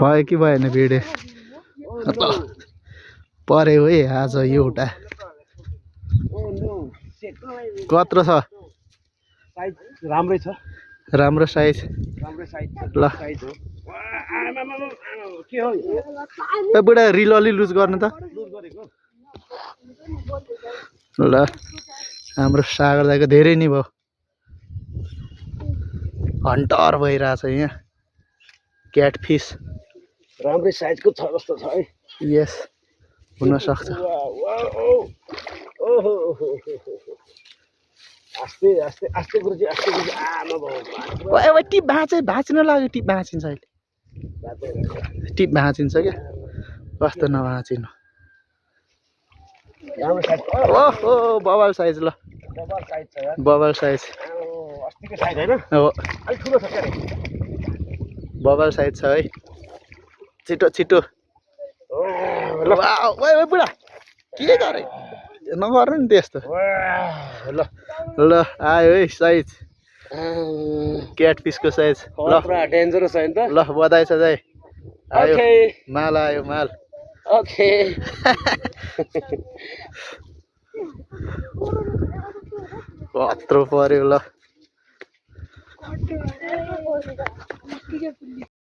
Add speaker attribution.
Speaker 1: भयो कि भएन भिडियो पऱ्यो है आज एउटा कत्रो छ
Speaker 2: राम्रै छ
Speaker 1: राम्रो साइज ल
Speaker 2: के हो
Speaker 1: ए बुढा रिल अलि लुज गर्नु त ल हाम्रो सागर दाइको धेरै नै भयो हन्टर भइरहेछ यहाँ क्याटफिस
Speaker 2: राम्रै साइजको छ जस्तो छ है
Speaker 1: यस हुन सक्छ
Speaker 2: आस्ते आस्ते आस्ते गुरुजी आमा बाउ
Speaker 1: ओए टिप भाँचिन लाग्यो टिप भाँचिन्छ अहिले टिप भाँचिन्छ क्या कस्तो नभाँचिनु
Speaker 2: राम्रो साइज
Speaker 1: ओहो बबल साइज ल
Speaker 2: डबल साइज छ यार
Speaker 1: बबल साइज
Speaker 2: अस्तिको साइज हैन
Speaker 1: हो
Speaker 2: अलि ठुलो छ क्या
Speaker 1: बबल साइज छ है छिटो छिटो ओए बुढा के गरे नगर्नु नि त्यस्तो
Speaker 2: ल
Speaker 1: ल आयो है साइज क्याटफिसको साइज ल
Speaker 2: पुरा डेन्जरस छ नि त
Speaker 1: ल बधाई सजाय आयो
Speaker 2: ओके
Speaker 1: माल आयो माल
Speaker 2: ओके
Speaker 1: कत्रो पर्यो ल